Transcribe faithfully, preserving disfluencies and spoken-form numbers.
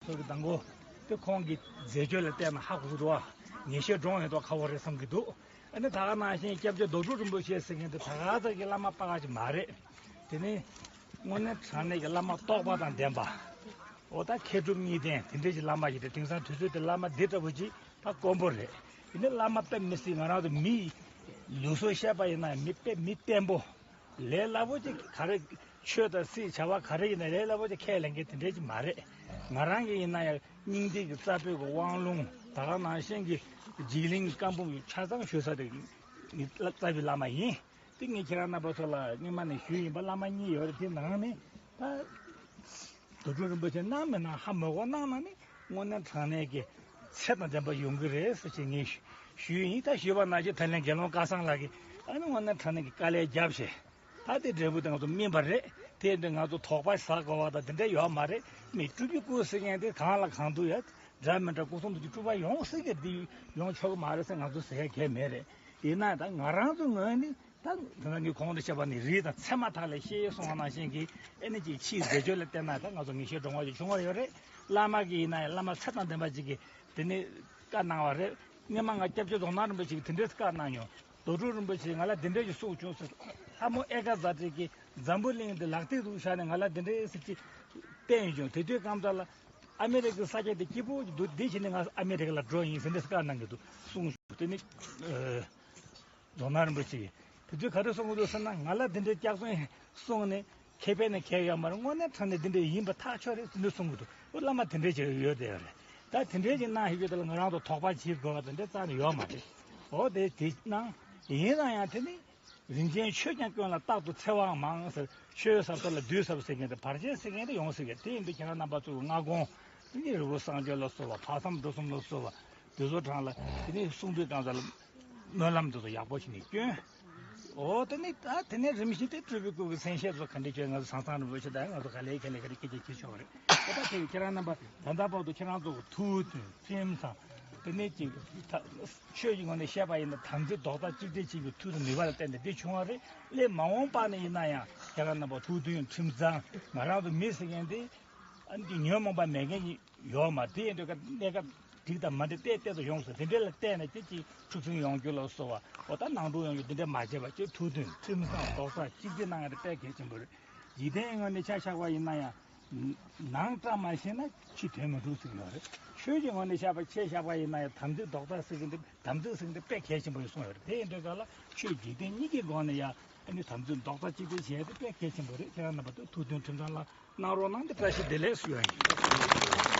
ཚོ་གི་དང་པོ་དེ་ཁོང་གི་མཛད་སྤྱོད་ལ་བལྟས་ན་ཧ་གོ་གི་འདུག་བ། ངེས་ཤེས་འདྲོངས་ཡོད་མདོག་ཁ་པོ་རེད་བསམ་གྱི་འདུག་ཨ་ནི་ད་ག་ནང་བཞིན་སྐྱབས་རྗེ་རྡོ་གྲུབ་རིན་པོ་ཆེ་ཟེར་མཁན་དེ་ད་ག་ཙམ་གྱི་བླ་མ་པ་ག་ཅིག་མ་རེད། དེ་ནི་དངོས་གནས་དྲང་གནས་ཀྱི་བླ་མ་རྟོགས་པ་དང་ལྡན་པ། འོ་ད་མཁས་གྲུབ་གཉིས་ལྡན་དེ་འདྲས་ཀྱི་བླ་མ་ཞིག་རེད། དེང་སང་དུས་ཚོད་དེ་བླ་མ་འདི་འདྲ་བོ་ཅིག་ད་དཀོན་པོ་རེད། ཡིན་ནའི་བླ་མ་དཔེ་མི་སྲིད་ང་རང་ཚོ་མི་ལུགས་སྲོལ་བཤད་པ་ཡིན་ན་མི་དཔེ་མི་བརྟན་པོ། ལས་སླ་པོ་ཅིག་ག་རེ་ཆོས་དང་སྲིད་བྱ་བ་ག་རེ་ཡིན་ན་ལས་སླ་པོ་ཅིག་ཁས་ལེན་མཁན་དེ་འདྲས་ཅིག་མ་རེད། ང་རང་གི་ཡིན་ན་ཡང་སྙིང་ཐིག་གི་རྩ་བོད་ཀྱི་དབང་ལུང་ད་ག་ནང་བཞིན་གྱི་འཇིགས་གླིང་བཀའ་འབུམ་ཆ་ཚང་ཞུ་ས་དེ་ངའི་རྩ་བའི་བླ་མ་ཡིན། དེ་ངས་ཁྱེད་རང་རྣམ་པ་ཚོ་ལ་སྔོན་མ་ནས་ཞུས་ཡིན་པ། བླ་མ་གཉིས་ཡོད་རེད། དེ་ནང་ནས་ད་རྡོ་གྲུབ་རིན་པོ་ཆེ་གནང་མི་གནང་ཧ་མ་གོ། གནང་ན་ནི་དངོས་གནས་དྲང་གནས་ཀྱི་ཚད་དང་ལྡན་པ་ཡོང་གི་རེད་ཟེར་ཅིག་ངས་ཞུས་ཡིན། ད་ཞུས་པ་ནང་བཞིན་ད་ལན་དགེ་སློང་སྐལ་བཟང་ལགས་ཀྱིས་ཨ་ནི་དངོས་གནས་དྲང་གནས་ཀྱི་དཀའ་ལས་བརྒྱབ་བྱས། ད་དེ་འབྲས་བུ་དེ་ང་ཚོ་སྨིན་པ་རེད། དེ་འདྲ་ང་ཚོ་དོགས་པ་ཟ་དགོས་པ་དང་དེ་འདྲ་ཡོད་མ་རེད། མི་སྤྲུལ་པའི་སྐུ་ཟེར་མཁན་དེ་གང་ལ་གང་འདུལ་ཡ་འདྲ་མི་འདྲ་སྐུ་གསུང་ཐུགས་ཀྱི་སྤྲུལ་པ་ཡོང་སྲིད་ཀྱི། འདི་ཡོང་ཆོག་གི་མ་རེད་ཟེར་ང་ཚོ་ཟེར་ཡ་གང་ཡང་མེད་རེད། ཡིན་ན་ད་ང་རང་ཚོ་ངོས་ནས་ད་ད་ལྟ་ངས་གོང་དུ་བཤད་པ་ནི་རིགས་དང་མཚན་མ་ཐག་ལས་ཤེས་གསུངས་པ་ནང་བཞིན་གྱི་ཨེ་ནི་ཅིག་ཕྱིའི་མཛད་སྤྱོད་ལ་བལྟས་ན་ད་ང་ཚོ་ངེས་ཤེས་འདྲོངས་པ་ཅིག་བྱུང་བ་ཡོད་རེད། བླ་མ་གི་ཡིན་ན་ཡང་བླ་མ་ཚད་དང་ལྡན་པ་ཅིག་གིས་དེ་ནི་བཀའ་གནང་བ་རེད། སྔོན་མ་ང་སྐྱབས་རྗེ་རྫོང་ནག་རིན་པོ་ཆེ་གིས་དེ་འདྲས་བཀའ་གནང་མྱོང་། རྡོ་གྲུབ་རིན་པོ་ཆེས་ང་ལ་དེ་འདྲས་ཀྱི་གསུང་བྱུང་ཟེར། ལྷ་མོ་ཨེ་ཀ་ཛ་ཏྲ་གིས་འཛམ་བུ་གླིང་འདི་ལག་མཐིལ་དུ་བཞག་ནས་ང་ལ་དེ་འདྲས་ཟེར་གྱི་བསྟན་ཡོད་བྱུང་། དེ་དུས་སྐབས་དེ་ལ་ཨ་མི་རི་ཀའི་ས་ཆ་དེ་སྐྱིད་པོ་ཞིག་འདུག་འདི་བྱས་ནས་ང་ཨ་མི་རི་ཀ་ལ་འགྲོ་ཡིན་ཟེར་འདྲས་བཀའ་གནང་གི་འདུག་གསུངས་བྱུང་། དེ་ནི་ཨ་རྫོང་ནག་རིན་པོ་ཆེ་གིས་དེ་དུས་ག་རེ་གསུང་གི་འདུག་ཟེར་ན། ང་ལ་དེ་འདྲའི་སྐྱག་རྫུན་གསུངས་ནས་ཁེ་ཕན་ནི་གང་ཡང་ཡོད་མ་རེད། དངོས་གནས་དྲང་གནས་འདི་འདྲ་ཡིན་པ་ཐག་ཆོད་རེད་ཟེར་ནས་གསུང་གི་འདུག་འོ་བླ་མ་དེ་འདྲས་ཅིག་ཡོད་བསྡད་ཡོད་རེད། ད་དེ་འདྲས་ཅིག་གནང་ཡོད་དུས་ལ་ང་རང་ཚོ་དོགས་པ་བྱེད་དགོས་པ་དེ་འདྲ་རྩ་ནས་ཡོད་མ་རེད། འོ་དེ་དེ་གནང་། ཡིན་ན་ཡང་དེ་ནི་རིན་ཆེན་ཆོས་ཀྱང་ཀུན་ལ་རྟག་ཏུ་འཚེ་བའང་མང་ཟེར། ཆོས་ཟབ་ས་ལ་བདུད་ཟབ་ཟེར་མཁན་དེ་བར་ཆད་ཟེར་མཁན་དེ་ཡོང་སྲིད་ཀྱི། དེ་ཡིན་དུས་ཁྱེད་རང་རྣམ་པ་ཚོ་གི་སྔ་དགོང་དེ་ནི་རི་བོ་བསང་མཆོད་ལ་སོགས་པ། ཕ་བསམ་འགྲོ་གསུམ་ལ་སོགས་པ། དེ་ཚོ་གྲངས་ལ་དེ་ནས་གསུང་པའི་སྐབས་སུ་སྨོན་ལམ་དེ་ཚོ་ཡག་པོ་བྱས་ནས་སྐྱོན། འོ་དེ་ནས་ད་དེ་ནས་རིམ་བཞིན་དེ་སྤྲུལ་པའི་སྐུ་གི་མཚན་ཤས་ཚོ་ག་འདྲ་བྱས། ང་ཚོ་ཟང་ཟང་རིན་པོ་ཆེ་དང་ང་ཚོ་ག་ལེ་ག་ལེ་ག་ལེ་སྐད་ཆ་བྱེད་ཆོག་རེད། འོ་ད་དེ་ཁྱེད་རང་རྣམ་པ་ད་ལྟ་བར་དུ་ཁྱེད་རང་ཚོ་ཐུགས་མཐུན་ཁྲིམས་གཙང་། དེ་ནས་ཅིག་ད་ཆོས་ཀྱི་ངོས་ནས་བཤད་པ་ཡིན་ན་དམ་ཚིག་རྡོག་རྩ་གཅིག་སྒྲིལ་བྱེད་པའི་མཐུ་དང་ནུས་པ་ལ་བརྟེན་ནས་འདི་བྱུང་བ་རེད། སླད་མ་འོངས་པ་ནས་ཡིན་ན་ཡང་ཁྱེད་རང་རྣམ་པ་ཐུགས་མཐུན་ཁྲིམས་གཙང་། ང་རང་ཚོ་མི་ཟེར་མཁན་དེ་ཨ་ནི་ཉོན་མོངས་པ་མེད་མཁན་ཡོད་མ་རེད། དེ་ཡིན་དུས་ཀ་གནས་སྐབས་འགྲིག་དང་མ་འགྲིག་བལྟས་བལྟས་སུ་ཡོང་ཟེར། དེ་འདྲ་ལ་བལྟས་ནས་ཅི་ཅིག་འཁྲུག་ཟིང་ཡོང་རྒྱུ་ལ་སོགས་པ། འོ་ད་ནང་འཁྲུག་ཡོང་རྒྱུ་དེ་འདྲ་མ་བྱེད་པ་ཅིག་ཐུགས་མཐུན་ཁྲིམས་གཙང་རྡོག་རྩ་གཅིག་སྒྲིལ་གནང་ཡ་དེ་དཔེ་གལ་ཆེན་པོ་རེད། འཇིག་རྟེན་ངོས་ནས་ཆ་བཞག་པ་ཡིན་ན་ཡང་ནང་བཀྲ་མ་ཤིས་ན་ཕྱི་དོན་མི་འགྲུབ་ཟེར་གྱི་ཡོད་རེད། ཆོས་ཀྱི་ངོས་ནས་བཤད་པ་ཆ་བཞག་པ་ཡིན་ན་ཡང་དམ་ཚིག་རྡོག་རྩ་ཟེར་གྱི་འདུག་དམ་ཚིག་ཟེར་གྱི་འདུག་དཔེ་གལ་ཆེན་པོ་ཡིན་གསུངས་ཡོད་རེད། དེ་ཡིན་དུས་ཀ་ལ་ཆོས་འཇིག་རྟེན་གཉིས་ཀྱི་སྒོ་ནས་ཡང་ཨ་ནི་དམ་ཚིག་རྡོག་རྩ་གཅིག་སྒྲིལ་བྱས་ཏེ་དཔེ་གལ་ཆེན་པོ་རེད། ཁྱེད་རང་རྣམ་པ་ཚོས་ཐུགས་མཐུན་ཁྲིམས་གཙང་ལ་གནང་རོགས་གནང་། དེ་བཀྲ་ཤིས་བདེ་ལེགས་ཞུ་ཡ་ཡིན།